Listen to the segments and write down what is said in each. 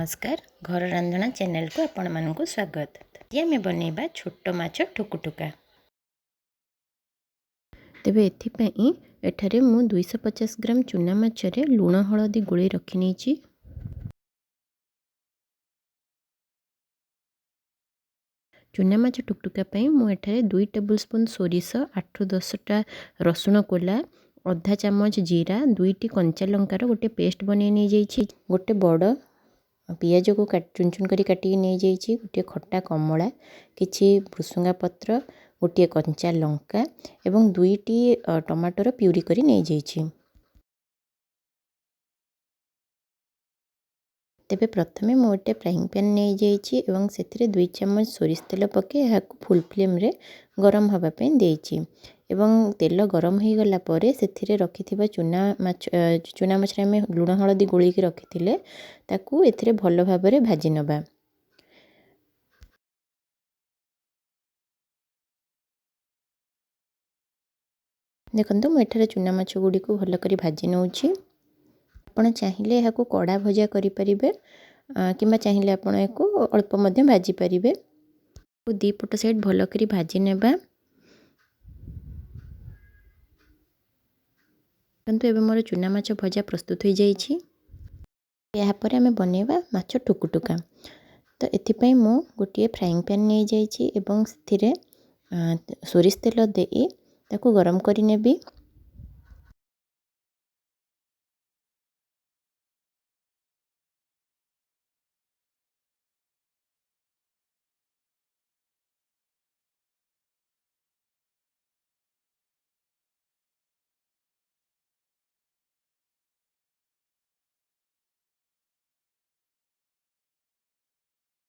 ନମସ୍କାର, ଘର ରାନ୍ଧଣା ଚ୍ୟାନେଲକୁ ଆପଣମାନଙ୍କୁ ସ୍ୱାଗତ। ଆଜି ଆମେ ବନେଇବା ଛୋଟ ମାଛ ଠୁକୁଠୁକା। ତେବେ ଏଥିପାଇଁ ଏଠାରେ ମୁଁ 250 ଗ୍ରାମ ଚୁନା ମାଛରେ ଲୁଣ ହଳଦୀ ଗୋଳେଇ ରଖିନେଇଛି। ଚୁନା ମାଛ ଟୁକଟୁକା ପାଇଁ ମୁଁ ଏଠାରେ 2 ଟେବୁଲ୍ ସ୍ପୁନ୍ ସୋରିଷ, 8ରୁ 10ଟା ରସୁଣ କୋଲା, ଅଧା ଚାମଚ ଜିରା, 2ଟି କଞ୍ଚା ଲଙ୍କାର ଗୋଟେ ପେଷ୍ଟ ବନେଇ ନେଇଯାଇଛି। ଗୋଟେ ବଡ଼ ପିଆଜକୁ ଚୁନ ଚୁନ କରି କାଟିକି ନେଇଯାଇଛି, ଗୋଟିଏ ଖଟା କମଳା, କିଛି ଭୃସୁଙ୍ଗା ପତ୍ର, ଗୋଟିଏ କଞ୍ଚା ଲଙ୍କା ଏବଂ 2ଟି ଟମାଟୋର ପ୍ୟୁରି କରି ନେଇଯାଇଛି। ତେବେ ପ୍ରଥମେ ମୁଁ ଗୋଟେ ଫ୍ରାଇଂ ପ୍ୟାନ୍ ନେଇଯାଇଛି ଏବଂ ସେଥିରେ 2 ଚାମଚ ସୋରିଷ ତେଲ ପକାଇ ଏହାକୁ ଫୁଲ୍ ଫ୍ଲେମ୍ରେ ଗରମ ହେବା ପାଇଁ ଦେଇଛି ଏବଂ ତେଲ ଗରମ ହୋଇଗଲା ପରେ ସେଥିରେ ରଖିଥିବା ଚୁନା ମାଛ, ଚୁନା ମାଛରେ ଆମେ ଲୁଣ ହଳଦୀ ଗୋଳେଇକି ରଖିଥିଲେ, ତାକୁ ଏଥିରେ ଭଲ ଭାବରେ ଭାଜି ନେବା। ଦେଖନ୍ତୁ, ମୁଁ ଏଠାରେ ଚୁନା ମାଛ ଗୁଡ଼ିକୁ ଭଲ କରି ଭାଜି ନେଉଛି। ଆପଣ ଚାହିଁଲେ ଏହାକୁ କଡ଼ା ଭଜା କରିପାରିବେ କିମ୍ବା ଚାହିଁଲେ ଆପଣ ଏହାକୁ ଅଳ୍ପ ମଧ୍ୟ ଭାଜି ପାରିବେ। ଦୁଇ ପଟ ସାଇଡ଼୍ ଭଲ କରି ଭାଜି ନେବା। କିନ୍ତୁ ଏବେ ମୋର ଚୁନା ମାଛ ଭଜା ପ୍ରସ୍ତୁତ ହୋଇଯାଇଛି। ଏହାପରେ ଆମେ ବନେଇବା ମାଛ ଠୁକୁଟୁକା। ତ ଏଥିପାଇଁ ମୁଁ ଗୋଟିଏ ଫ୍ରାଇଂ ପ୍ୟାନ୍ ନେଇଯାଇଛି ଏବଂ ସେଥିରେ ସୋରିଷ ତେଲ ଦେଇ ତାକୁ ଗରମ କରିନେବି।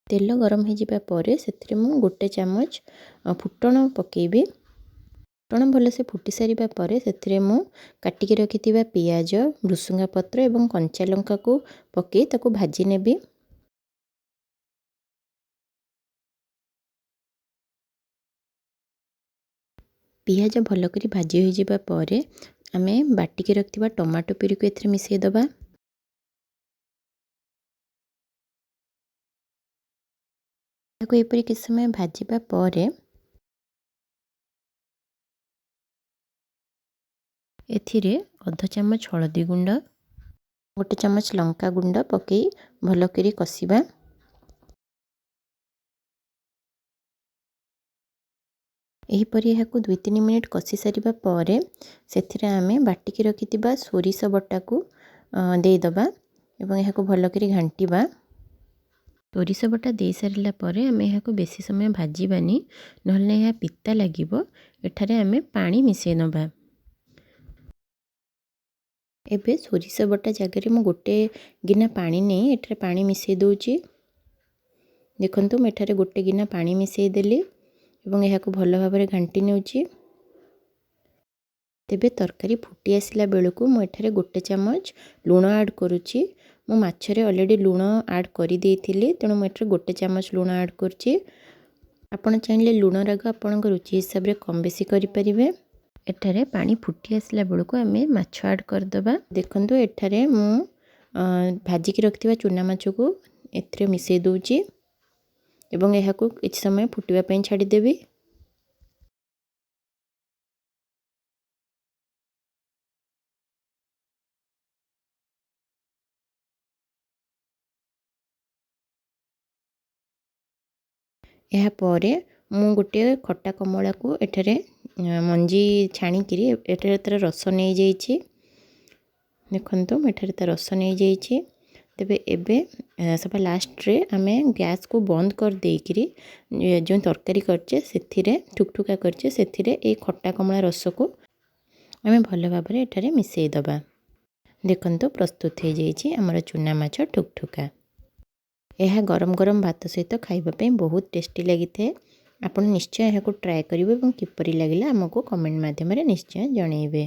ତେଲ ଗରମ ହୋଇଯିବା ପରେ ସେଥିରେ ମୁଁ ଗୋଟେ ଚାମଚ ଫୁଟଣ ପକାଇବି। ଫୁଟଣ ଭଲସେ ଫୁଟି ସାରିବା ପରେ ସେଥିରେ ମୁଁ କାଟିକି ରଖିଥିବା ପିଆଜ, ଭୃସୁଙ୍ଗା ପତ୍ର ଏବଂ କଞ୍ଚା ଲଙ୍କାକୁ ପକାଇ ତାକୁ ଭାଜି ନେବି। ପିଆଜ ଭଲ କରି ଭାଜି ହୋଇଯିବା ପରେ ଆମେ ବାଟିକି ରଖିଥିବା ଟମାଟୋ ପ୍ୟୁରିକୁ ଏଥିରେ ମିଶାଇ ଦେବା। ତାକୁ ଏପରି କିଛି ସମୟ ଭାଜିବା ପରେ ଏଥିରେ ଅଧ ଚାମଚ ହଳଦୀ ଗୁଣ୍ଡ, ଗୋଟେ ଚାମଚ ଲଙ୍କା ଗୁଣ୍ଡ ପକାଇ ଭଲ କରି କଷିବା। ଏହିପରି ଏହାକୁ 2-3 ମିନିଟ୍ କଷି ସାରିବା ପରେ ସେଥିରେ ଆମେ ବାଟିକି ରଖିଥିବା ସୋରିଷ ବଟାକୁ ଦେଇଦେବା ଏବଂ ଏହାକୁ ଭଲ କରି ଘାଣ୍ଟିବା। ସୋରିଷ ବଟା ଦେଇସାରିଲା ପରେ ଆମେ ଏହାକୁ ବେଶୀ ସମୟ ଭାଜିବାନି, ନହେଲେ ଏହା ପିତା ଲାଗିବ। ଏଠାରେ ଆମେ ପାଣି ମିଶାଇ ନେବା। ଏବେ ସୋରିଷ ବଟା ଜାଗାରେ ମୁଁ ଗୋଟେ ଗିନା ପାଣି ନେଇ ଏଠାରେ ପାଣି ମିଶାଇ ଦେଉଛି। ଦେଖନ୍ତୁ, ମୁଁ ଏଠାରେ ଗୋଟେ ଗିନା ପାଣି ମିଶାଇ ଦେଲି ଏବଂ ଏହାକୁ ଭଲ ଭାବରେ ଘାଣ୍ଟି ନେଉଛି। ତେବେ ତରକାରୀ ଫୁଟି ଆସିଲା ବେଳକୁ ମୁଁ ଏଠାରେ ଗୋଟେ ଚାମଚ ଲୁଣ ଆଡ଼୍ କରୁଛି। ମୁଁ ମାଛରେ ଅଲରେଡ଼ି ଲୁଣ ଆଡ଼୍ କରିଦେଇଥିଲି, ତେଣୁ ମୁଁ ଏଠାରେ ଗୋଟେ ଚାମଚ ଲୁଣ ଆଡ଼୍ କରୁଛି। ଆପଣ ଚାହିଁଲେ ଲୁଣ ରାଗ ଆପଣଙ୍କ ରୁଚି ହିସାବରେ କମ୍ ବେଶୀ କରିପାରିବେ। ଏଠାରେ ପାଣି ଫୁଟି ଆସିଲା ବେଳକୁ ଆମେ ମାଛ ଆଡ଼୍ କରିଦେବା। ଦେଖନ୍ତୁ, ଏଠାରେ ମୁଁ ଭାଜିକି ରଖିଥିବା ଚୁନା ମାଛକୁ ଏଥିରେ ମିଶାଇ ଦେଉଛି ଏବଂ ଏହାକୁ କିଛି ସମୟ ଫୁଟିବା ପାଇଁ ଛାଡ଼ିଦେବି। ଏହାପରେ ମୁଁ ଗୋଟିଏ ଖଟା କମଳାକୁ ଏଠାରେ ମଞ୍ଜି ଛାଣିକିରି ଏଠାରେ ତା'ର ରସ ନେଇଯାଇଛି। ଦେଖନ୍ତୁ, ମୁଁ ଏଠାରେ ତା ରସ ନେଇଯାଇଛି। ତେବେ ଏବେ ସବା ଲାଷ୍ଟରେ ଆମେ ଗ୍ୟାସ୍କୁ ବନ୍ଦ କରିଦେଇକିରି ଯେଉଁ ତରକାରୀ କରିଛେ, ସେଥିରେ ଠୁକଠୁକା କରିଛେ, ସେଥିରେ ଏଇ ଖଟା କମଳା ରସକୁ ଆମେ ଭଲ ଭାବରେ ଏଠାରେ ମିଶାଇ ଦେବା। ଦେଖନ୍ତୁ, ପ୍ରସ୍ତୁତ ହେଇଯାଇଛି ଆମର ଚୁନା ମାଛ ଠୁକଠୁକା। ଏହା ଗରମ ଗରମ ଭାତ ସହିତ ଖାଇବା ପାଇଁ ବହୁତ ଟେଷ୍ଟି ଲାଗିଥାଏ। ଆପଣ ନିଶ୍ଚୟ ଏହାକୁ ଟ୍ରାଏ କରିବେ ଏବଂ କିପରି ଲାଗିଲା ଆମକୁ କମେଣ୍ଟ ମାଧ୍ୟମରେ ନିଶ୍ଚୟ ଜଣାଇବେ।